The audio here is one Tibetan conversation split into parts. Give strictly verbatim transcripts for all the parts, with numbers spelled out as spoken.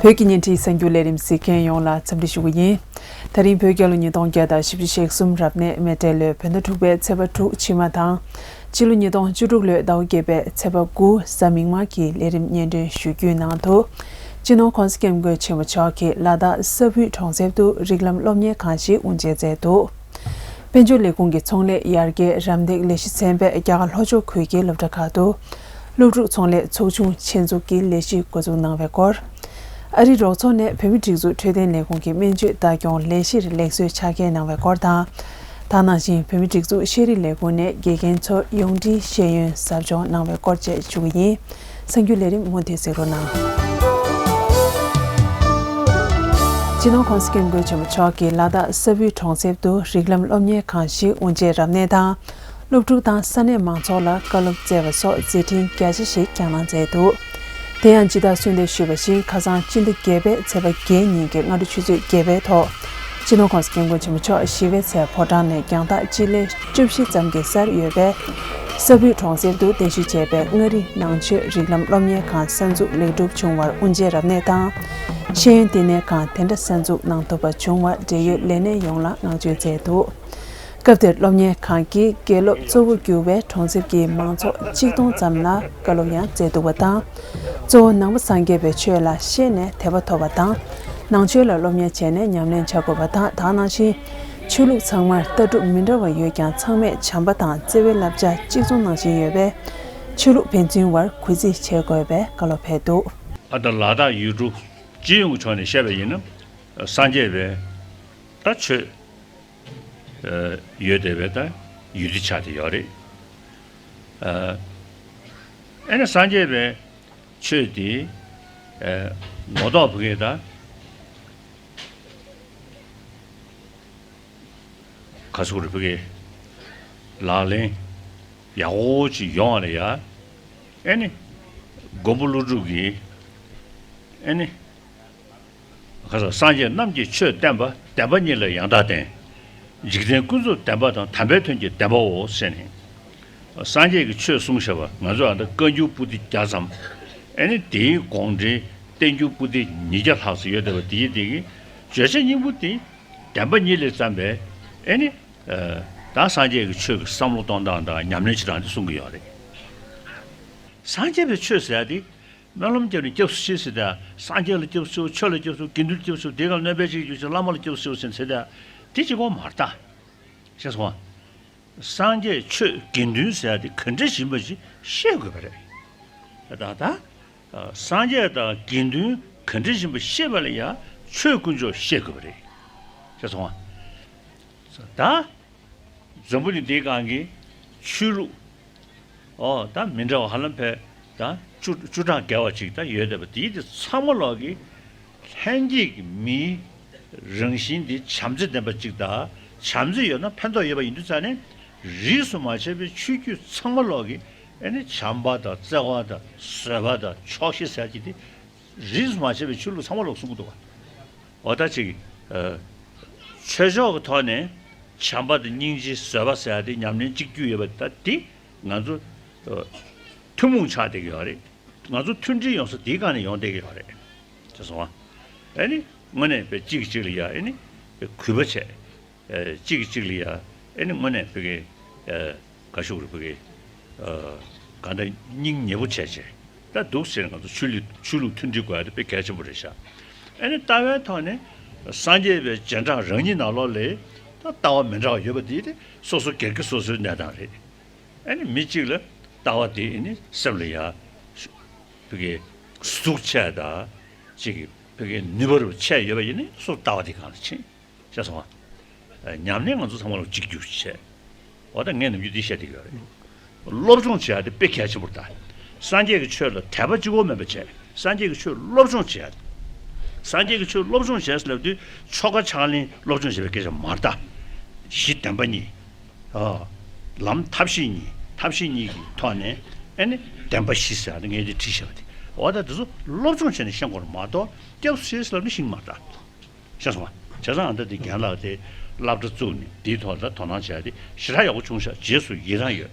བོད་ཀྱི་བརྙན་འཕྲིན་གསར་འགྱུར་ལས་རིམ་གཟིགས་མཁན་ཡོངས་ལ་འཚམས་འདྲི་ཞུ་གི་ཡིན། ད་རིང་བོད་རྒྱལ་ལོ་ཉིས་སྟོང་བརྒྱ་དང་བཞི་བཅུ་ཞེ་གསུམ་རབ་གནས་མེ་སྤྲེལ་ལོའི་བོད་ཟླ་དྲུག་པའི་ཚེས་པ་དྲུག་ཕྱི་མ་དང་། སྤྱི་ལོ་ཉིས་སྟོང་བཅུ་དྲུག་ལོའི་ཟླ་བ་བརྒྱད་པའི་ཚེས་པ་དགུ་གཟའ་མིག་དམར་གྱི་ལས་རིམ་སྙན་སྒྲོན་ཞུ་རྒྱུའི་ནང་དུ། སྤྱི་ནོར་༸གོང་ས་༸སྐྱབས་མགོན་ཆེན་པོ་མཆོག་གིས་ལ་དྭགས་ས་ཕུའི་གྲོང་གསེབ་ཏུ་རིགས་ལམ་སློབ་གཉེར་ཁང་ཞིག་དབུ་འབྱེད་མཛད་འདུག། དཔལ་འབྱོར་ལས་ཁུངས་ཀྱི་ཚོང་ལས་ཡར་རྒྱས་རམ་འདེགས་ལས་གཞི་ཚན་པས་རྒྱ་གར་ལྷོ་ཕྱོགས་ཁུལ་གྱི་སློབ་གྲྭ་ཁག་ཏུ། སློབ་ཕྲུག་ཚོང་ལས་ཚོགས་ཆུང་ཆེད་འཛུགས་ཀྱི་ལས་གཞི་འགོ་འཛུགས་གནང་བའི་སྐོར། ཨ་རིའི་རོགས་ཚོགས་ནས་བོད་མིའི་སྒྲིག་འཛུགས་འཕྲོད་བསྟེན་ལས་ཁུངས་ཀྱི་སྨན་བཅོས་ལྟ་སྐྱོང་ལས་གཞིར་ལེགས་གསོལ་ཕྱག་འཁྱེར་གནང་བའི་སྐོར་དང་། དེ་ནང་བཞིན་བོད་མིའི་སྒྲིག་འཛུགས་ཤེས་རིག་ལས་ཁུངས་ནས་དགེ་རྒན་ཚོར་ཡོངས་འབྲེལ་ཤེས་ཡོན་ཟབ་སྦྱོང་གནང་བའི་སྐོར་བཅས་ཞུ་གི་ཡིན། གསར་འགྱུར་ལས་རིམ་མུ་མཐུད་གཟིགས་རོགས་གནང་། སྤྱི་ནོར་༸གོང་ས་༸སྐྱབས་མགོན་ཆེན་པོ་མཆོག་གིས་ལ་དྭགས་ས་ཕུའི་གྲོང་གསེབ་ཏུ་རིགས་ལམ་སློབ་གཉེར་ཁང་ཞིག་དབུ་འབྱེད་རབ་གནས་དང་། སློབ་ཕྲུག་དང་ས་གནས་མང་ཚོགས་ལ་བཀའ་སློབ་སྩལ་བ་སོགས་མཛད་འཕྲིན་རྒྱ་ཆེ་ཞིག་བསྐྱངས་གནང་མཛད་འདུག། དེ་ཡང་སྤྱི་ཟླ་གསུམ་པའི་ཞུས་པ་བཞིན་ཁ་སང་སྤྱི་ཟླ་བརྒྱད་པའི་ཚེས་པ་བརྒྱད་ཉིན་གྱི་སྔ་དྲོ་ཆུ་ཚོད་བརྒྱད་པའི་ཐོག། སྤྱི་ནོར་༸གོང་ས་༸སྐྱབས་མགོན་ཆེན་པོ་མཆོག་ཞི་བའི་ཚལ་ཕོ་བྲང་ནས་རྒྱང་ཐག་སྤྱི་ལེ་བཅུ་བཞི་ཙམ་གྱི་སར་ཡོད་པའི་ས་ཕུའི་གྲོང་གསེབ་ཏུ་གདན་ཞུ་བྱས་པའི་མངའ་རིས་ནང་ཆོས་རིགས་ལམ་སློབ་གཉེར་ཁང་གསར་འཛུགས་ལེགས་གྲུབ་བྱུང་བར་དབུ་འབྱེད་རབ་གནས་དང་། ཤེས་ཡོན་བསྟི་གནས་ཁང་དེ་འདྲ་གསར་འཛུགས་གནང་ཐུབ་པ་བྱུང་བར་འབྲེལ་ཡོད་ལས་སྣེ་ཡོངས་ལ་བསྔགས་བརྗོད་མཛད་འདུག། སྐབས་དེར་སློབ་གཉེར་ཁང་གི་དགེ་སློབ་གཙོ་བོར་གྱུར་བའི་གྲོང་གསེབ་ཀྱི་མང་ཚོགས་གཅིག་སྟོང་ཙམ་ལ་བཀའ་སློབ་ཡང་སྩལ་འདུག་པ་དང་། གཙོ་བོ་ནང་པ་སངས་རྒྱས་པའི་ཆོས་ལ་ཤེས་ནས་དད་པ་ཐོབ་པ་དང་། ནང་ཆོས་ལ་སློབ་གཉེར་བྱས་ནས་ཉམས་ལེན་བྱ་དགོས་པ་དང་། དེ་ནང་བཞིན་ཆོས་ལུགས་ཚང་མར་ལྟ་གྲུབ་མི་འདྲ་བ་ཡོད་ཀྱང་ཚང་མས་བྱམས་པ་དང་བརྩེ་བའི་བསླབ་བྱ་གཅིག་མཚུངས་གནང་བཞིན་ཡོད་པས། ཆོས་ལུགས་ཕན་ཚུན་བར་གུས་བརྩི་བྱེད་དགོས་པའི་བཀའ་སློབ་ཕེབས་འདུག། ཨ་ད་ལ་དྭགས་ཡུལ་གྲུ་སྤྱི་ཡོངས་ཀྱི་ཕྱོགས་ནས་བཤད་པ་ཡིན་ན། སངས་རྒྱས་པའི་ད་ཆོས། ཡོད་བསྡད་པའི་ད་ཡུལ་དེ་ཆགས་བསྡད་ཡོད་རེད། ཨ་ནི་སངས་རྒྱས་པའི་ཆོས་དེ་ངོ་ཐོག་བུ་གའི་ད་ག་ཚོད་རེད་བུ་གའི་ལག་ལེན་ཡག་པོ་ཅིག་ཡོང་བ་ལ་ཡ། ཨ་ནི་མགོན་པོ་ཀླུ་སྒྲུབ་ཀྱིས་ཨ་ནི། ཁ་སང་སངས་རྒྱས་རྣམས་ཀྱིས་ཆོས་བསྟན་པ། བདེན་པ་ཉིད་ལ་ཡང་དག་བསྟེན། འཇིག་རྟེན་ཀུན་རྫོབ་བདེན་པ་དང་། དམ་པའི་དོན་གྱི་བདེན་པའོ་ཟེར་ནས། སངས་རྒྱས་ཀྱིས་ཆོས་གསུངས་བཞག་པ་ང་ཚོ་ཨ་ད་བཀའ་འགྱུར་པོ་ཏི་བརྒྱ་ཙམ། ཨ་ནི་དེའི་དགོངས་འགྲེལ་བསྟན་འགྱུར་པོ་ཏི་ཉིས་བརྒྱ་ལྷག་ཙམ་ཡོད་བསྡད་པ་དེའི་སྟེང་གི་བརྗོད་བྱ་སྙིང་པོ་དེ་བདེན་པ་ཉིད་ལས་བརྩམས་པའི་ཨ་ནི། ད་སངས་རྒྱས་ཀྱི་ཆོས་ཀྱི་བསམ་བློ་གཏོང་སྟངས་དང་ཉམས་ལེན་བྱེད་སྟངས་དེ་གསུང་གི་ཡོད་རེད། སངས་རྒྱས་པའི་ཆོས་ཟེར་ཡ་དེ། སྨོན་ལམ་བརྒྱབ་ནས་སྐྱབས་སུ་མཆི་ཟེར་ད། སངས་རྒྱས་ལ་སྐྱབས་སུ་མཆིའོ། ཆོས་ལ་སྐྱབས་སུ་མཆིའོ། དགེ་འདུན་ལ་སྐྱབས་སུ་མཆིའོ། དེའི་སྒང་སྨོན་པ་ཅིག་བརྗོད་ཅིང་བླ་མ་ལ་སྐྱབས་སུ་མཆིའོ་ཟེར་ནས་ཟེར་ད། དེ་གཅིག་པོ་མ་རེད་ད། ཤེས་སོང་ཨ། སངས་རྒྱས་ཆོས་དགེ་འདུན་ཟེར་ཡ་དེ་ག་འདྲ་ཞིག་ཡིན་པ་ཞིག་ཤེས་དགོས་པ་རེད། ད་ད། སངས་རྒྱས་དང་དགེ་འདུན་ག་འདྲ་ཞིག་ཡིན་པ་ཤེས་པ་ལ་ཡ་ཆོས་དཀོན་མཆོག་ཤེས་དགོས་པ་རེད། ཤེས་སོང་ཨ། ད། འཛམ་བུ་གླིང་འདིའི་སྒང་གི་ཆོས་ལུགས། ཨོ་ད་མི་འདྲ་བ་ཧ་ལམ་ཕལ་ད་བཅུ་བཅུ་ཕྲག་བརྒལ་བ་ཅིག་ད་ཡོད་བསྡད་པ་དེའི་དེ་ཚང་མ་ལོག་གི་ལྷན་སྐྱེས་ཀྱི་མིའི་རང་བཞིན་དེ་བྱམས་བརྩེ་ལྡན་པ་ཅིག་དང་། བྱམས་བརྩེ་ཡོད་ན་ཕན་ཐོགས་ཡོད་པ་ཡིན་དུས་ཙང་ནས། རིས་སུ་མ་ཆད་པའི་ཆོས་བརྒྱུད་ཚང་མ་ལོག་གི་ཨ་ནི་བྱམས་པ་དང་བརྩེ་བ་དང་བཟོད་པ་དང་ཆོག་ཤེས་ཟེར་གྱི་དེ། རིས་སུ་མ་ཆད་པའི་ཆོས་ལུགས་ཚང་མ་ལོག་གསུང་གི་འདུག་ག། འོ་ད་ཅིག་ཨ། ཆོས་ཕྱོགས་ཀྱི་ཐོག་ནས་བྱམས་པ་དང་སྙིང་རྗེ་བཟོད་པ་ཟེར་ཡ་དེ་ཉམས་ལེན་གཅིག་གྱུར་ཡོད་པ་ད་དེ་ང་ཚོ་ཨ། ཐུན་མོང་ཆགས་བསྡད་ཀྱི་ཡོད་རེད། ང་ཚོ་མཐུན་སྒྲིལ་ཡོང་ས་དེའི་སྒང་ནས་ཡོང་བསྡད་ཀྱི་ཡོད་རེད། ཤེས་སོང་ཨ། ཨ་ནི་དངོས་གནས་པའི་གཅིག་གིས་གཅིག་ལ་ཡ་ཨ་ནི་གུས་པ་བྱས། ཨ། གཅིག་གིས་གཅིག་ལ་ཡ་ཨ་ནི་དངོས་གནས་བོད་སྐད་ཨ། དགའ་ཤོས་རེད་བོད་སྐད་ཨ། གང་ལྟར་སྙིང་ཉེ་པོ་བྱས་བྱས་ད་འདུག་ཟེར་ང་ཚོ་ཆོས་ལུགས་ཆོས་ལུགས་མཐུན་སྒྲིལ་དགོས་ཡ་དེ་དཔེ་གལ་ཆེན་པོ་རེད་ཤག། ཨ་ནི་ལྟ་བའི་ཐོག་ནས་སངས་རྒྱས་པའི་རྗེས་འབྲང་རང་ཉིད་ནང་ལོགས་ལ་ད་ལྟ་བ་མི་འདྲ་བ་ཡོད་པ་དེ་དེ་སོ་སོ་སྒེར་གྱི་སོ་སོའི་གནས་སྟངས་རེད། ཨ་ནི་མི་གཅིག་ལ་ལྟ་བ་དེ་ཨ་ནི་སེམས་ལ་ཡ་བོད་སྐད་ཟུག་ཆེ་དང་གཅིག་གི་བོད་སྐད་ནུས་པ་རུ་ཆེ་ཡོད་པ་ཡིན་ན་སོ་སོ་ལྟ་བ་དེ་གང་ལ་ཕྱིན། ཤེས་སོང་ཨ། ཉམས་ལེན་ང་ཚོ་ཚང་མ་ལ་གཅིག་གྱུར་བྱས། འོ་ད་ངས་ནམ་རྒྱུན་འདི་བཤད་བསྡད་ཀྱི་ཡོད་རེད། སློབ་སྦྱོང་བྱེད་ཡ་དེ་དཔེ་གལ་ཆེན་པོ་རེད་ད། སངས་རྒྱས་ཀྱི་ཆོས་ལ་དད་པ་གཅིག་པོ་མེད་པ་བྱས། སངས་རྒྱས་ཀྱི་ཆོས་སློབ་སྦྱོང་བྱེད་ཡ། སངས་རྒྱས་ཀྱི་ཆོས་སློབ་སྦྱོང་བྱེད་ཟེར་ལབ་དུས་ཆོ་ག་ཕྱག་ལེན་སློབ་སྦྱོང་བྱེད་པའི་སྐད་ཆ་མ་རེད་ད། གཞི་བདེན་པ་གཉིས། ཨ། ལམ་ཐབས་ཤེས་གཉིས། ཐབས་ཤེས་གཉིས་ཀྱི་ཐོག་ནས་ཨ་ནི་བདེན་པ་བཞི་ཟེར་ཡ་དེ་ངས་འདི་བྲིས་བཞག་པ་དེ། འོ་ད་འདི་ཚོ་སློབ་སྦྱོང་བྱས་ནས་ཤེས་དགོས་རེད་མ་གཏོགས་སྐྱབས་སུ་མཆི་ཟེར་ལབ་ནས་ཤེས་ཀྱི་མ་རེད་ད། ཤེས་སོང་ང་། བྱས་ཙང་ཨ་ད་དེ་རྒན་ལགས་དེ་སློབ་གྲྭ་བཙུགས་ནས་དེའི་ཐོག་ལ་དོ་སྣང་བྱས་ཏེ་ཞེ་དྲག་ཡག་པོ་བྱུང་ཤག། རྗེས་སུ་ཡི་རངས་ཡོད།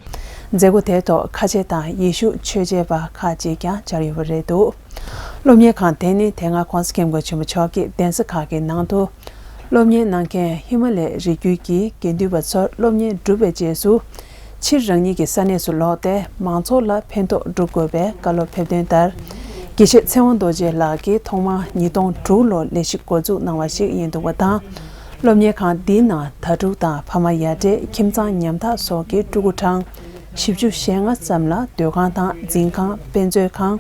མཛད་སྒོ་དེའི་ཐོག་ཁ་ཆེ་དང་ཡེ་ཤུ་ཆོས་བྱེད་པ་ཁག་ཅིག་ཀྱང་བཅར་ཡོད་པ་རེད་འདུག། སློབ་གཉེར་ཁང་དེ་ནི་དེ་སྔ་༸གོང་ས་༸སྐྱབས་མགོན་ཆེན་པོ་མཆོག་གིས་གདན་ས་ཁག་གི་ནང་དུ་སློབ་གཉེར་གནང་མཁན་ཧི་མ་ལའི་རི་རྒྱུད་ཀྱི་དགེ་འདུན་པ་ཚོར་སློབ་གཉེར་བསྒྲུབས་པའི་རྗེས་སུ། ཕྱིར་རང་ཉིད་ཀྱི་ས་གནས་སུ་ལོག་སྟེ་མང་ཚོགས་ལ་ཕན་ཐོགས་སྒྲུབ་དགོས་པའི་བཀའ་སློབ་ཕེབས་དོན་ལྟར། དགེ་བཤེས་ཚེ་དབང་རྡོ་རྗེ་ལགས་ཀྱིས་ཐོག་མར་ཉིས་སྟོང་དྲུག་ལོར་ལས་གཞི་འགོ་འཛུགས་གནང་བ་ཞིག་ཡིན་འདུག་པ་དང་། སློབ་གཉེར་ཁང་འདིའི་ནང་དྭ་ཕྲུག་དང་ཕ་མ་ཡ་བགྲེས་ཁྱིམ་ཚང་ཉམ་ཐག་སོགས་ཀྱི་ཕྲུ་གུ་གྲངས་བཞི་བཅུ་ཞེ་ལྔ་ཙམ་ལ་སྡོད་ཁང་དང་འཛིན་ཁང་། དཔེ་མཛོད་ཁང་།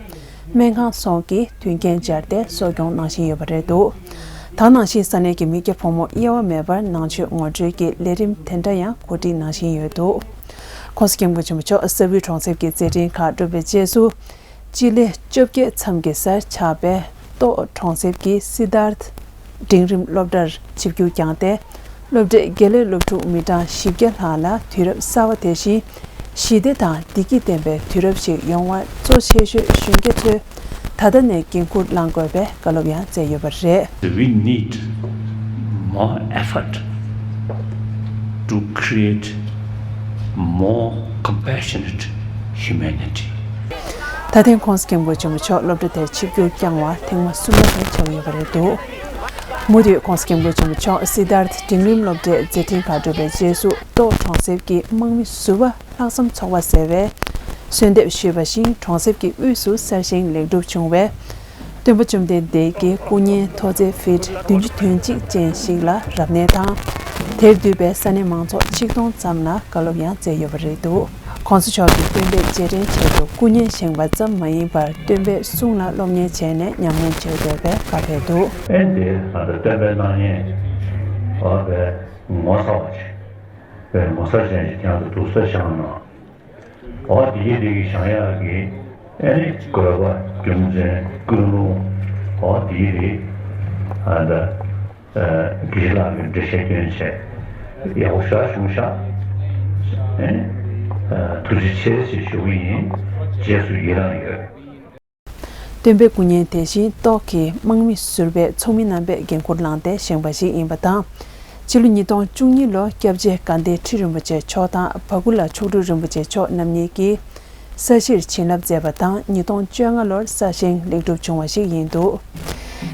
སྨན་ཁང་སོགས་ཀྱི་མཐུན་རྐྱེན་སྦྱར་ཏེ་གསོ་སྐྱོང་གནང་བཞིན་ཡོད་པ་རེད་འདུག་ད་ག་ནང་བཞིན་ས་གནས་ཀྱི་མི་སྐྱ་ཕོ་མོ་དབྱེ་བ་མེད་པར་ནང་ཆོས་ངོ་སྤྲོད་ཀྱི་ལས་རིམ་དེ་འདྲ་ཡང་གོ་སྒྲིག་གནང་བཞིན་ཡོད་འདུག ༸གོང་ས་༸སྐྱབས་མགོན་ཆེན་པོ་མཆོག་ས་བོད་གྲོང་གསེབ་ཀྱི་མཛད་འཕྲིན་ཁག་བསྒྲུབས་པའི་རྗེས་སུ། སྤྱི་ལེ་བཅོ་བརྒྱད་མཚམས་ཀྱི་སར་ཆགས་པའི་ཏོག་གྲོང་གསེབ་ཀྱི་སི་དཱརཐ་འབྲིང་རིམ་སློབ་གྲྭར་ཆིབས་བསྒྱུར་བསྐྱངས་ཏེ། སློབ་གྲྭའི་དགེ་ལས་སློབ་ཕྲུག་མི་གྲངས་བཞི་བརྒྱ་ལྷག་ལ་དུས་རབས་གསར་བ་དེ་བཞིན་ཞི་བདེ་དང་བདེ་སྐྱིད་ལྡན་པའི་དུས་རབས་ཤིག་ཡོང་བར་གཙོ་ཆེ་ཤོས་གཞོན་སྐྱེས་ཚོས་ད་ལྟ་ནས་འགན་འཁུར་བླང་དགོས་པའི་བཀའ་སློབ་ཡང་སྩལ་ཡོད་པ་རེད། We need more effort to create more compassionate humanity. ད་ཐེངས་༸གོང་ས་༸སྐྱབས་མགོན་ཆེན་པོ་མཆོག་སློབ་གྲྭ་དེར་ཆིབས་བསྒྱུར་བསྐྱངས་པ་ཐེངས་མ་གསུམ་པ་དེ་ཆགས་ཡོད་པ་རེད་འདུག་མུ་མཐུད་༸གོང་ས་༸སྐྱབས་མགོན་ཆེན་པོ་མཆོག་སི་དཱརཐ་འབྲིང་རིམ་སློབ་གྲྭའི་མཛད་འཕྲིན་ཁག་བསྒྲུབས་པའི་རྗེས་སུ་ཏོག་གྲོང་གསེབ་ཀྱི་དམག་མི་ཟུར་པ་ལྷག་བསམ་ཚོགས་པ་ཟེར་བས་གསོལ་འདེབས་ཞུས་པ་བཞིན་གྲོང་གསེབ་ཀྱི་དབུས་སུ་གསར་བཞེངས་ལེགས་གྲུབ་བྱུང་བའི་སྟོན་པ་བཅོམ་ལྡན་འདས་ཀྱི་སྐུ་བརྙན་མཐོ་ཚད་ཕིཊ་བདུན་ཅུ་དོན་གཅིག་ཅན་ཞིག་ལ་རབ་གནས་དང་། དེར་འདུས་པའི་ས་གནས་མང་ཚོགས་ཆིག་སྟོང་ཙམ་ལ་བཀའ་སློབ་ཡང་སྩལ་ཡོད་པ་རེད་འདུག ༸གོང་ས་མཆོག་གིས་སྟོན་པའི་རྗེས་དྲན་ཆེད་དུ་སྐུ་བརྙན་བཞེངས་པ་ཙམ་མ་ཡིན་པར་སྟོན་པའི་གསུང་ལ་སློབ་གཉེར་བྱས་ནས་ཉམས་ལེན་བྱེད་དགོས་པའི་བཀའ་ཕེབས་འདུག་ཨེ་འདི་ད་ལྟ་སྟོན་པའི་སྣང་བརྙན་འོ་བའི་ངོ་མཚར་བ་ཅིག་བའི་ངོ་མཚར་ཅན་ཞིག་ཀྱང་དུ་འདུག་ས་བཞག་ན། འོ་དེ་ཡི་དེ་གི་བཞེངས་ཡག་གི་ཨེ་ནི་དགོས་པ་རྒྱུ་མཚན་ཀུན་སློང་འོ་དེ་ཡི་དེ་ཨ་ད་དགེ་ལགས་ཀྱི་འགྲེལ་བཤད་སྐྱོན་བྱས་ཡག་པོ་ཞེ་དྲག་བྱུང་ཤག་ཨེ་ནི་ཐུགས་རྗེ་ཆེ་ཞེས་ཞུ་གི་ཡིན། རྗེས་སུ་ཡི་རང་ཡོད། སྟོན་པའི་སྐུ་བརྙན་དེ་བཞིན་ཏོག་གི་དམག་མི་ཟུར་པའི་ཚོགས་མི་རྣམ་པས་འགན་འཁུར་བླངས་ཏེ་བཞེངས་པ་ཞིག་ཡིན་པ་དང་། ཕྱི་ལོ་ཉིས་སྟོང་བཅུ་གཉིས་ལོར་སྐྱབས་རྗེ་དགའ་ལྡན་ཁྲི་རིན་པོ་ཆེ་མཆོག་དང་བ་ཀུ་ལ་མཆོག་སྤྲུལ་རིན་པོ་ཆེ་མཆོག་རྣམ་གཉིས་ཀྱིས་ས་གཞིར་བྱིན་རླབས་མཛད་པ་དང་ཉིས་སྟོང་བཅོ་ལྔ་ལོར་གསར་བཞེངས་ལེགས་གྲུབ་བྱུང་བ་ཞིག་ཡིན་འདུག་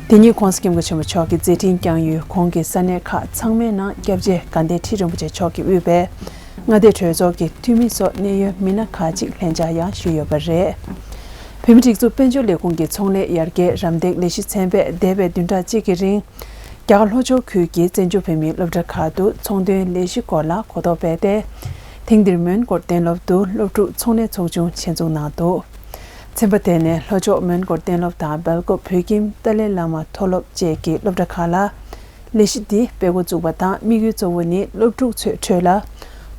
དེ་ཉིན་༸གོང་ས་༸སྐྱབས་མགོན་ཆེན་པོ་མཆོག་གིས་མཛད་འཕྲིན་བསྐྱངས་ཡུལ་ཁོང་གི་ས་གནས་ཁག་ཚང་མའི་ནང་སྐྱབས་རྗེ་དགའ་ལྡན་ཁྲི་རིན་པོ་ཆེ་མཆོག་གིས་དབུས་པའི་མངའ་སྡེ་གྲོས་ཚོགས་ཀྱི་འཐུས་མི་སོགས་གནད་ཡོད་མི་སྣ་ཁག་ཅིག་ལྷན་བཅར་ཡང་ཞུས་ཡོད་པ་རེད། བོད་མིའི་སྒྲིག་འཛུགས་དཔལ་འབྱོར་ལས་ཁུངས་ཀྱི་ཚོང་ལས་ཡར་རྒྱས་རམ་འདེགས་ལས་གཞི་ཚན་པས་འདས་པའི་བདུན་ཕྲག་གཅིག་གི་རིང་། རྒྱ་གར་ལྷོ་ཕྱོགས་ཁུལ་གྱི་བཙན་བྱོལ་བོད་མིའི་སློབ་གྲྭ་ཁག་ཏུ་ཚོང་དོན་ལས་གཞི་སྐོར་ལ་གོ་རྟོགས་སྤེལ་ཏེ། ཐེངས་འདིར་མོན་གྷོ་གཏན་སློབ་ཏུ་སློབ་ཕྲུག་ཚོང་ལས་ཚོགས་ཆུང་ཆེད་འཛུགས་གནང་འདུག་ཚན་པ་དེ་ནས་ལྷོ་ཕྱོགས་མོན་གྷོ་གཏན་སློབ་དང་སྦེལ་ཀོབ་བོད་ཁྱིམ་ཏཱ་ལའི་བླ་མ་མཐོ་སློབ་བཅས་ཀྱི་སློབ་གྲྭ་ཁག་ལ། ལས་གཞི་འདི་སྤེལ་འགོ་བཙུགས་པ་དང་དམིགས་ཡུལ་གཙོ་བོ་ནི་སློབ་ཕྲུག་ཚོའི་ཁྲོད་ལ་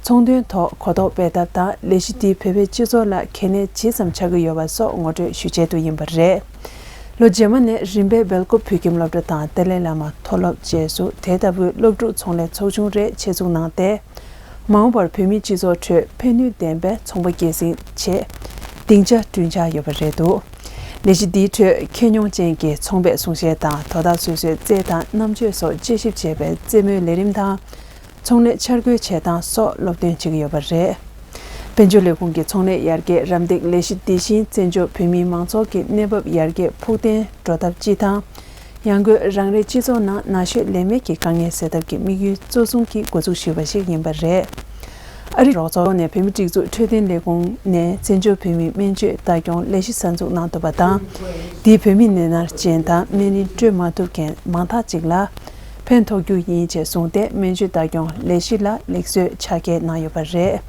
ཚོང་དོན་ཐོག་གོ་རྟོགས་སྤེལ་ཐབས་དང་ལས་གཞི་འདིས་བོད་པའི་སྤྱི་ཚོགས་ལ་གལ་གནད་ཇི་ཙམ་ཆགས་ཀྱི་ཡོད་པ་སོགས་ངོ་སྤྲོད་ཞུ་ཆེད་དུ་ཡིན་པ་རེད། ལོ་རྗེས་མ་ནས་རིམ་པས་སྦེལ་ཀོབ་བོད་ཁྱིམ་སློབ་གྲྭ་དང་ཏཱ་ལའི་བླ་མ་མཐོ་སློབ་བཅས་སུ་དེ་ལྟ་བུའི་སློབ་ཕྲུག་ཚོང་ལས་ཚོགས་ཆུང་རེ་ཆེད་འཛུགས་གནང་སྟེ། མ་འོངས་པར་བོད་མིའི་སྤྱི་ཚོགས་ཁྲོད་ཕན་ནུས་ལྡན་པའི་ཚོང་པ་སྐྱེད་སྲིང་ཆེད་སྡིངས་ཆ་བསྐྲུན་འཆར་ཡོད་པ་རེད་འདུག་ལས་གཞི་འདིའི་ཁྲོད་ཁྱོན་མྱོང་ཅན་གྱི་ཚོང་པས་གསུང་བཤད་དང་དོ་བདག་སོ་སོའི་རྩལ་དང་རྣམ་དཔྱོད་སོགས་དཔྱད་ཞིབ་བྱེད་པའི་རྩེད་མོའི་ལས་རིམ་དང་། ཚོང་ལས་འཆར་འགོད་བྱེད་སྟངས་སོགས་སློབ་སྟོན་བྱེད་ཀྱི་ཡོད་པ་རེད། དཔལ་འབྱོར་ལས་ཁུངས་ཀྱི་ཚོང་ལས་ཡར་རྒྱས་རམ་འདེགས་ལས་གཞི་འདི་བཞིན་བཙན་བྱོལ་བོད་མིའི་མང་ཚོགས་ཀྱི་གནས་བབ་ཡར་རྒྱས་ཕུགས་ཏན་འགྲོ་ཐབས་སྤྱི་དང་། ཡང་སྒོས་རང་རེའི་སྤྱི་ཚོགས་ནང་ན་གཞོན་ལས་མེད་ཀྱི་དཀའ་ངལ་སེལ་ཐབས་ཀྱི་དམིགས་ཡུལ་གཙོ་བཟུང་གིས་འགོ་འཛུགས་ཞུས་པ་ཞིག་ཡིན་པ་རེད། ཨ་རི་རོགས་ཚོགས་ནས་བོད་མིའི་སྒྲིག་འཛུགས་འཕྲོད་བསྟེན་ལས་ཁུངས་ནས་བཙན་བྱོལ་བོད་མིའི་སྨན་བཅོས་ལྟ་སྐྱོང་ལས་གཞི་གསར་འཛུགས་གནང་ཐུབ་པ་དང་། འདིས་བོད་མི་ནད་མནར་ཅན་དང་སྨན་རིན་སྤྲོད་མ་ཐུབ་མཁན་མང་དག་ཅིག་ལ་ཕན་ཐོགས་རྒྱུ་ཡིན་ཅེས་གསུངས་ཏེ་སྨན་བཅོས་ལྟ་སྐྱོང་ལས་གཞི་ལ་ལེགས་གསོའི་ཕྱག་འཁྱེར་གནང་ཡོད་པ་རེད།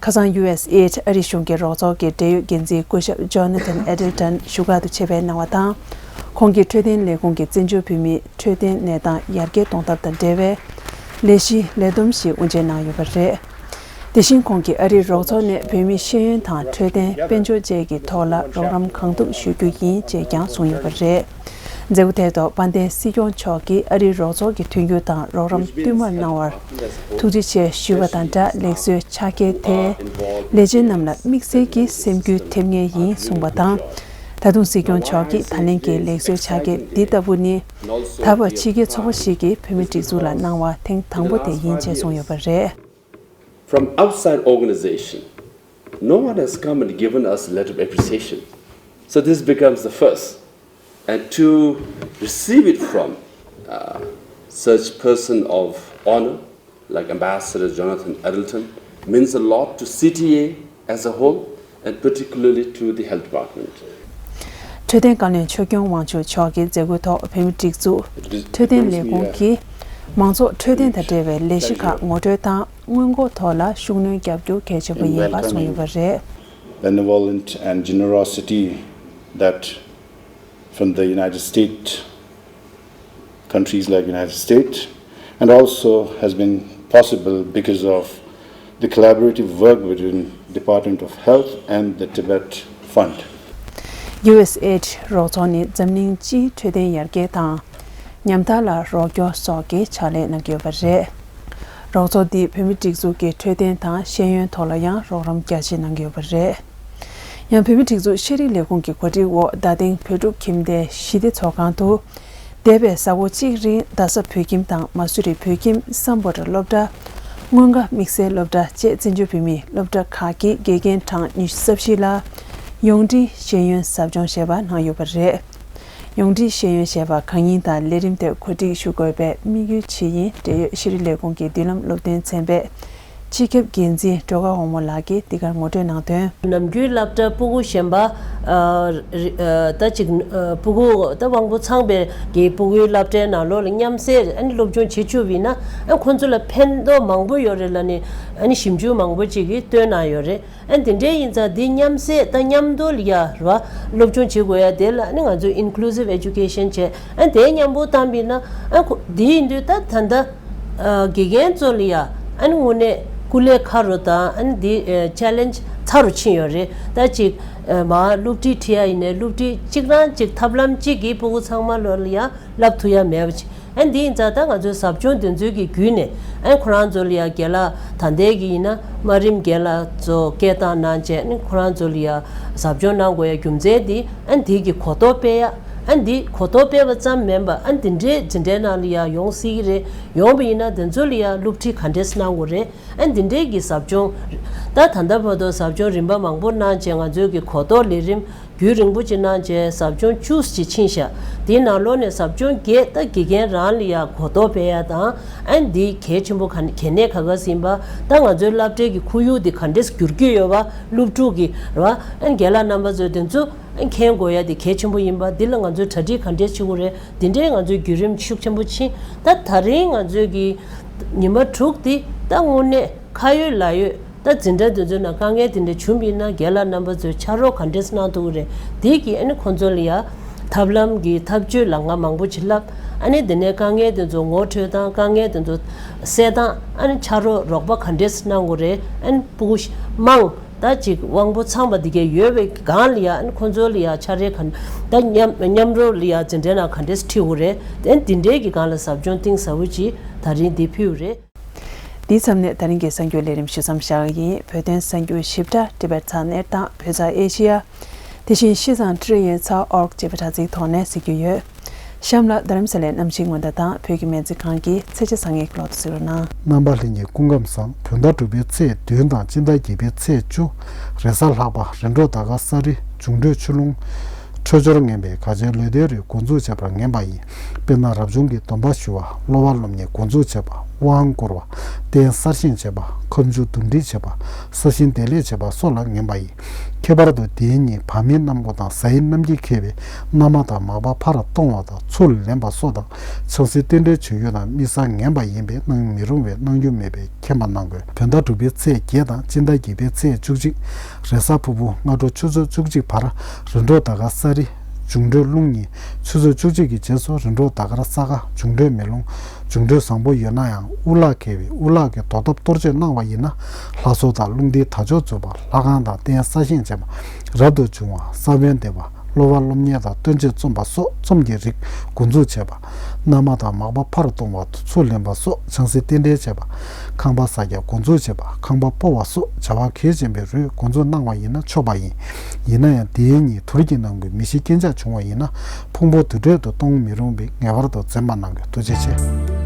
ཁ་སང་ཡུ་ཨེས་ཨེཌ་ཨ་རི་གཞུང་གི་རོགས་ཚོགས་ཀྱི་འབྲེལ་ཡོད་འགན་འཛིན་སྐུ་ཞབས་ཇོ་ན་ཐན་ཨེ་ཌལ་ཊོན་བཞུགས་སྒར་དུ་ཆེད་ཕེབས་གནང་བ་དང་། ཁོང་གིས་འཕྲོད་བསྟེན་ལས་ཁུངས་ཀྱི་བཙན་བྱོལ་བོད་མིའི་འཕྲོད་བསྟེན་གནས་སྟངས་ཡར་རྒྱས་གཏོང་ཐབས་དང་འབྲེལ་བའི་ལས་གཞིའི་ལས་བསྡོམས་ཤིག་དབུ་འབྱེད་གནང་ཡོད་པ་རེད། དེ་བཞིན་ཁོང་གིས་ཨ་རིའི་རོགས་ཚོགས་ནས་བོད་མིའི་ཤེས་ཡོན་དང་འཕྲོད་བསྟེན་དཔལ་འབྱོར་བཅས་ཀྱི་ཐོག་ལ་རོགས་རམ་གང་ཐུབ་ཞུ་རྒྱུ་ཡིན་ཅེས་ཀྱང་གསུངས་ཡོད་པ་རེད། མཛད་སྒོ་དེའི་ཐོག་དཔལ་ལྡན་སྲིད་སྐྱོང་མཆོག་གིས་ཨ་རིའི་རོགས་ཚོགས་ཀྱི་མཐུན་འགྱུར་དང་རོགས་རམ་བསྟུད་མར་གནང་བར་ཐུགས་རྗེ་ཆེ་ཞུས་པ་དང་སྦྲགས་ལེགས་གསོའི་ཕྱག་འཁྱེར་དེས་ལས་བྱེད་རྣམས་ལ་དམིགས་བསལ་གྱི་སེམས་འགུལ་ཐེབས་ངེས་ཡིན་གསུངས་པ་དང་། ད་དུང་སྲིད་སྐྱོང་མཆོག་གིས་ད་ལན་གྱི་ལེགས་གསོའི་ཕྱག་འཁྱེར་འདི་ལྟ་བུ་ནི་ད་བར་ཕྱི་རྒྱལ་ཚོགས་པ་ཞིག་གིས་བོད་མིའི་སྒྲིག་འཛུགས་ལ་གནང་བ་ཐེངས་དང་པོ་དེ་ཡིན་ཅེས་གསུངས་ཡོད་པ་རེད། From outside organization, no one has come and given us a letter of appreciation. So this becomes the first. And to receive it from uh, such person of honor like Ambassador Jonathan Eddleton means a lot to C T A as a whole and particularly to the Health Department. འཕྲོད་བསྟེན་བཀའ་བློན་ཆོས་སྐྱོང་དབང་ཕྱུག་མཆོག་གི་མཛད་སྒོའི་ཐོག་བོད་མིའི་སྒྲིག་འཛུགས་འཕྲོད་བསྟེན་ལས་ཁུངས་ཀྱིས་མང་ཚོགས་འཕྲོད་བསྟེན་དང་འབྲེལ་བའི་ལས་གཞི་ཁག་ངོ་སྤྲོད་དང་སྔོན་འགོག་ཐོག་ལ་ཤུགས་སྣོན་རྒྱག་རྒྱུ་གལ་ཆེན་པོ་ཡིན་པ་གསུངས་ཡོད་པ་རེད། Benevolent and generosity that from the United States, countries like United States, and also has been possible because of the collaborative work between Department of Health and the Tibet Fund. ཡུ་ཨེས་ཨེ་ཌི་རོགས་ཚོགས་ནི་འཛམ་གླིང་སྤྱིའི་འཕྲོད་བསྟེན་ཡར་རྒྱས་དང་། ཉམ་ཐག་ལ་རོགས་སྐྱོར་སོགས་ཀྱི་ཕྱག་ལས་གནང་གི་ཡོད་པ་རེད། རོགས་ཚོགས་འདིས་བོད་མིའི་སྒྲིག་འཛུགས་ཀྱི་འཕྲོད་བསྟེན་དང་ཤེས་ཡོན་ཐོག་ལ་ཡང་རོགས་རམ་རྒྱ་ཆེ་གནང་གི་ཡོད་པ་རེད། ཡང་བོད་མིའི་སྒྲིག་འཛུགས་ཤེས་རིག་ལས་ཁུངས་ཀྱི་གོ་སྒྲིག་འོག་རྡ་སྟེང་བོད་ཕྲུག་ཁྱིམ་སྡེ་ཞི་བདེ་ཚོགས་ཁང་དུ། འདས་པའི་གཟའ་འཁོར་གཅིག་རིང་རྡ་ས་བོད་ཁྱིམ་དང་མ་སུ་རི་བོད་ཁྱིམ་སམ་བྷོ་ཊ་སློབ་གྲྭ། སྔོན་དགའ་དམིགས་བསལ་སློབ་གྲྭ་བཅས་བཙན་བྱོལ་བོད་མིའི་སློབ་གྲྭ་ཁག་གི་དགེ་རྒན་གྲངས་ཉི་ཤུ་རྩ་བཞི་ལ་ཡོངས་འབྲེལ་ཤེས་ཡོན་ཟབ་སྦྱོང་ཞེས་པ་གནང་ཡོད་པ་རེད། ཡོངས་འབྲེལ་ཤེས་ཡོན་ཞེས་པ་གང་ཡིན་དང་ལས་རིམ་དེར་གོ་སྒྲིག་ཞུ་དགོས་པའི་དམིགས་ཡུལ་ཇི་ཡིན་འབྲེལ་ཡོད་ཤེས་རིག་ལས་ཁུངས་ཀྱི་མདུན་ལམ་སློབ་སྟོན་ཚན་པའི་སྤྱི་ཁྱབ་འགན་འཛིན་སྒྲོལ་དཀར་དབང་མོ་ལགས་ཀྱིས་འདི་གར་ངོ་སྤྲོད་གནང་དོན། ནམ་རྒྱུན་སློབ་གྲྭ་སྤུ་གུ་གཞན་པ་ཨ་རི་ཨ་ད་ཅིག་ཨ་སྤུ་གུ་ད་དབང་པོ་ཚང་པའི་གི་སྤུ་གུའི་སློབ་གྲྭའི་ནང་ལོགས་ལ་མཉམ་བསྲེས་ཨ་ནི་སློབ་སྦྱོང་བྱེད་བཅུག་པ་ཡིན་ན་ཨ་ཁོང་ཚོ་ལ་ཕན་ཐོགས་མང་པོ་ཡོད་རེད་ལབ་ནས་ཨ་ནི་ཞིབ་འཇུག་མང་པོ་ཅིག་གིས་བཏོན་གནང་ཡོད་རེད། ཨ་འདི་འདྲའི་ཡིན་ཙང་འདི་མཉམ་བསྲེས་ད་མཉམ་དུ་ལ་ཡ་ར་བ་སློབ་སྦྱོང་བྱེད་དགོས་ཡ་དེ་ལ་ཨ་ནི་ང་ཚོས་inclusive education་བྱས་ཨ་དེ་མཉམ་པོ་བཏང་པ་ཡིན་ན་ཨ་ཁོ་འདི་ཡིན་དུས་ད་ད་ལྟ་ཨ་དགེ་རྒན་ཚོ་ལ་ཡ་ཨ་ནི་དངོས་གནས་སྐུ་ལས་ཁག་རུ་དང་ཨ་ནི་འདི་ཨ་challenge་ཚ་རུ་ཕྱིན་ཡོད་རེད། ད་ཅིག་ཨ་མ་སློབ་ཁྲིད་ཁྲིད་ཡ་ཡིན་ནའི་སློབ་ཁྲིད་གཅིག་རང་གཅིག་ཐབས་ལམ་གཅིག་གིས་སྤུ་གུ་ཚང་མ་ལོ་ལ་ཡ་བསླབ་ཐུབ་ཡ་མེད་པ་ཅིག་ཨ་འདི་ཡིན་ཙང་ད་ང་ཚོའི་ཟབ་སྦྱོང་འདི་ཚོའི་གི་བརྒྱུད་ནས་ཨ་ཁོ་རང་ཚོ་ལ་ཡ་རྒན་ལགས་ད་ལྟའི་གི་ཡིན་ན་དམའ་རིམ་རྒན་ལགས་ཚོ་སྐད་བཏང་གནང་བྱས་ཨ་ཁོ་རང་ཚོ་ལ་ཡ་ཟབ་སྦྱོང་གནང་དགོས་ཡ་རྒྱུ་མཚན་འདི་ཨ་འདི་གི་གོ་རྟོགས་སྤེལ་ཡ་ཨ་འདི་གོ་རྟོགས་སྤེལ་བ་ཙམ་མིན་པ་ཨ་འདི་འདྲའི་འཛིན་གྲྭའི་ནང་ལ་ཡ་ཡོང་སྲིད་ཀྱི་རེད། ཡོང་བ་ཡིན་ན་འདི་ཚོ་ལ་ཡ་སློབ་ཁྲིད་ག་འདྲས་གནང་དགོས་རེད། ཨ་འདི་འདྲའི་གི་ཟབ་སྦྱོང་ད་ད་ལྟ་བར་དུ་ཟབ་སྦྱོང་རིམ་པ་མང་པོ་གནང་བྱས་ང་ཚོའི་གི་གོ་རྟོགས་ལས་རིམ་རྒྱུན་རིང་པོ་ཅིག་གནང་བྱས་ཟབ་སྦྱོང་བཅུ་ཅིག་ཕྱིན་ཤག་དེའི་ནང་ལོགས་ནས་ཟབ་སྦྱོང་བརྒྱད་ད་དགེ་རྒན་རང་ལ་ཡ་གོ་རྟོགས་སྤེལ་ཡ་དང་ཨ་འདི་གལ་ཆེན་པོ་ག་གལ་གནད་ག་ག་ཟིན་པ་ད་ང་ཚོའི་སློབ་གྲྭའི་གི་ཁོར་ཡུག་འདི་ག་འདྲས་འགྱུར་གྱི་ཡོད་པ་སློབ་ཕྲུག་གི་ར་བ་ཨ་རྒན་ལགས་རྣམ་པ་ཚོས་དེ་ཚོ་ཨ་མཁྱེན་དགོས་ཡ་འདི་གལ་ཆེན་པོ་ཡིན་པ་འདི་ལ་ང་ཚོས་གྲ་སྒྲིག་ག་འདྲས་བྱེད་དགོས་རེད། འདི་འདྲའི་ང་ཚོའི་བརྒྱུད་རིམ་ཤུགས་ཆེན་པོ་ཕྱིན། ད་ད་རིང་ང་ཚོའི་གི་ཉི་མ་དྲུག་འདི་ད་དངོས་གནས་ཁ་ཡོད་ལག་ཡོད་ད་འཛིན་གྲྭ་འདི་ཚོའི་ནང་དཀའ་ངལ་འདི་འདྲ་བྱུང་བ་ཡིན་ན་རྒན་ལགས་རྣམ་པ་ཚོས་ཕྱག་རོགས་ག་འདྲས་གནང་ཐུབ་ཀྱི་རེད། འདི་གི་ཨ་ནི་ཁོང་ཚོ་ལ་ཡ་ཐབས་ལམ་གྱི་ཐབས་བྱུས་ལམ་ཁ་མང་པོ་ཅིག་བསླབ། ཨ་ནི་འདི་ནས་དཀའ་ངལ་འདི་ཚོ་ངོ་འཕྲོད་སྟངས་དཀའ་ངལ་འདི་ཚོ་སེལ་སྟངས་ཨ་ནི་ཕྱག་རོགས་རོགས་པ་ག་འདྲས་གནང་དགོས་རེད། ཨ་ནི་སྤུ་གུ་དམངས་ད་ཅིག་དབང་པོ་ཚང་པ་འདི་གས་ཡོད་པའི་སྒང་ལ་ཡ་ཨ་ནི་ཁོང་ཚོ་ལ་ཡ་ཕྱག་རེས་ག་ད་མཉམ་མཉམ་རོགས་ལ་ཡ་འཛིན་གྲྭའི་ནང་ག་འདྲས་ཁྲིད་དགོས་རེད། དེ་འདི་འདྲའི་གི་སྒང་ལ་ཟབ་སྦྱོང་གཏིང་ཟབ་པོ་ཅིག་ད་རིང་འདི་ཕུལ་བ་རེད། འདིའི་མཚམས་ནས་ད་རིང་གི་གསར་འགྱུར་ལས་རིམ་ཞུ་མཚམས་བཞག་གི་ཡིན། བོད་དོན་གསར་འགྱུར་ཞིབ་ཕྲ་Tibet་ཚགས་ནེར་དང་བོད་ཚགས་ཨེ་ཤི་ཡ། དེ་བཞིན་ཤིས་ཙང་ཀྲི་ཡེ་ཚགས་ཨོར་ཅེས་པའི་དྲ་ཚིགས་ཐོག་ནས་གཟིགས་རྒྱུ་ཡོད། གཤམ་ལ་རྡ་རམ་ས་ལའི་གནམ་གཤིས་སྔོན་བརྡ་དང་བོད་ཀྱི་སྨན་རྩིས་ཁང་གི་ཚེས་ཆ་བཟང་ངན་གྱི་ལོ་ཐོ་གཟིགས་རོགས་གནང་། རྣམ་པ་ལྷན་རྒྱས་སྐུ་ཁམས་བཟང་། བོད་ཟླ་དྲུག་པའི་ཚེས་བདུན་དང་སྤྱི་ཟླ་བརྒྱད་པའི་ཚེས་བཅུ། རེས་གཟའ་ལྷག་པ། རེས་འགྲོགས་ཟླ་སྐར་གསལ་རི། འབྱུང་འཕྲོད་ཆུ་རླུང་། འཕྲོད་སྦྱོར་ངན་པའི་གར་ཆེན་ལུས་རྟེན་རིགས་འགོ་འཛུགས་བྱས་པར་ངན་པ་ཡིན། དཔེར་ན་རབ་བྱུང་གི་སྡོམ་པ་ཞུ་བ། སློབ་པ་སློབ་གཉེར་འགོ་འཛུགས་བྱས་པ། དབང་བསྐུར་བ། རྟེན་གསར་བཞེངས་བྱས་པ། ཁ་མཆུ་འདུམ་འགྲིག་བྱས་པ། ས་ཞིང་འདེབས་ལས་བྱས་པ་སོགས་ལ་ངན་པ་ཡིན། ཁྱད་པར་དུ་དེའི་ཉིན་བ་མིན་གནམ་སྒོ་དང་གཟའ་ཡིན་གནམ་གྱིས་ཁེབས་པའི་གནམ་དམག་དང་མག་པ་ཕར་གཏོང་བ་དང་ཚུར་ལེན་པ་སོགས་དང་ཆབ་སྲིད་རྟེན་འབྲེལ་བྱེད་རྒྱུ་དང་དམིགས་བསལ་ངན་པ་ཡིན་པས་གནང་མི་རུང་བས་གནང་རྒྱུ་མེད་པའི་མཁྱེན་པ་གནང་དགོས། བོད་ཟླ་དྲུག་པའི་ཚེས་བརྒྱད་དང་སྤྱི་ཟླ་བརྒྱད་པའི་ཚེས་བཅུ་གཅིག་རེས་གཟའ་ཕུར་བུ་སྔ་དྲོ་ཆུ་ཚོད་བཅུ་གཅིག་བར་རེས་འགྲོགས་ཟླ་སྐར་གསལ་རི། འབྱུང་འཕྲོད་རླུང་ཉིན་ཆུ་ཚོད་བཅུ་གཅིག་གི་རྗེས་སུ་རེས་འགྲོགས་ཟླ་སྐར་ས་ག་འབྱུང་འཕྲོད་མེ་རླུང་། འབྱུང་འཕྲོད་བཟང་པོ་ཡོད་ན་ཡང་དབུ་ལག་འཁེལ་བའི་དབུ་ལག་གི་དོ་དམ་གཏོར་བཅོས་གནང་བ་ཡིན་ན་ལྷ་གསོལ་དང་རླུང་རྟའི་དར་ལྕོག་འཛུགས་པ། ལྷ་ཁང་དང་རྟེན་གསར་བཞེངས་བྱས་པ། རབ་ཏུ་བྱུང་བ། ས་བོན་འདེབས་པ། སློབ་པ་སློབ་གཉེར་དང་སྟོན་ཆས་རྩོམ་པ་སོགས་རྩོམ་གྱི་རིགས་འགོ་འཛུགས་བྱས་པ། གནམ་དམག་དང་མག་པ་ཕར་གཏོང་བ་ཚུར་ལེན་པ་སོགས་ཆབ་སྲིད་རྟེན་འབྲེལ་བྱས་པ། ཁང་པ་གསར་རྒྱག་འགོ་འཛུགས་བྱས་པ། ཁང་པ་སྤོ་བ་སོགས་བྱ་བ་གལ་ཆེན་པོའི་རིགས་འགོ་འཛུགས་གནང་བ་ཡིན་ན་ཆོག་པ་ཡིན། ཡིན་ན་ཡང་དེའི་ཉིན་དུར་གྱི་ནང་གི་མི་ཤི་རྐྱེན་ཆག་བྱུང་བ་ཡིན་ན་ཕུང་པོ་དུར་ཁྲོད་དུ་གཏོང་མི་རུང་བས་ངེས་པར་དུ་འཛེམ་པ་གནང་དགོས། ཐུགས་རྗེ་ཆེ།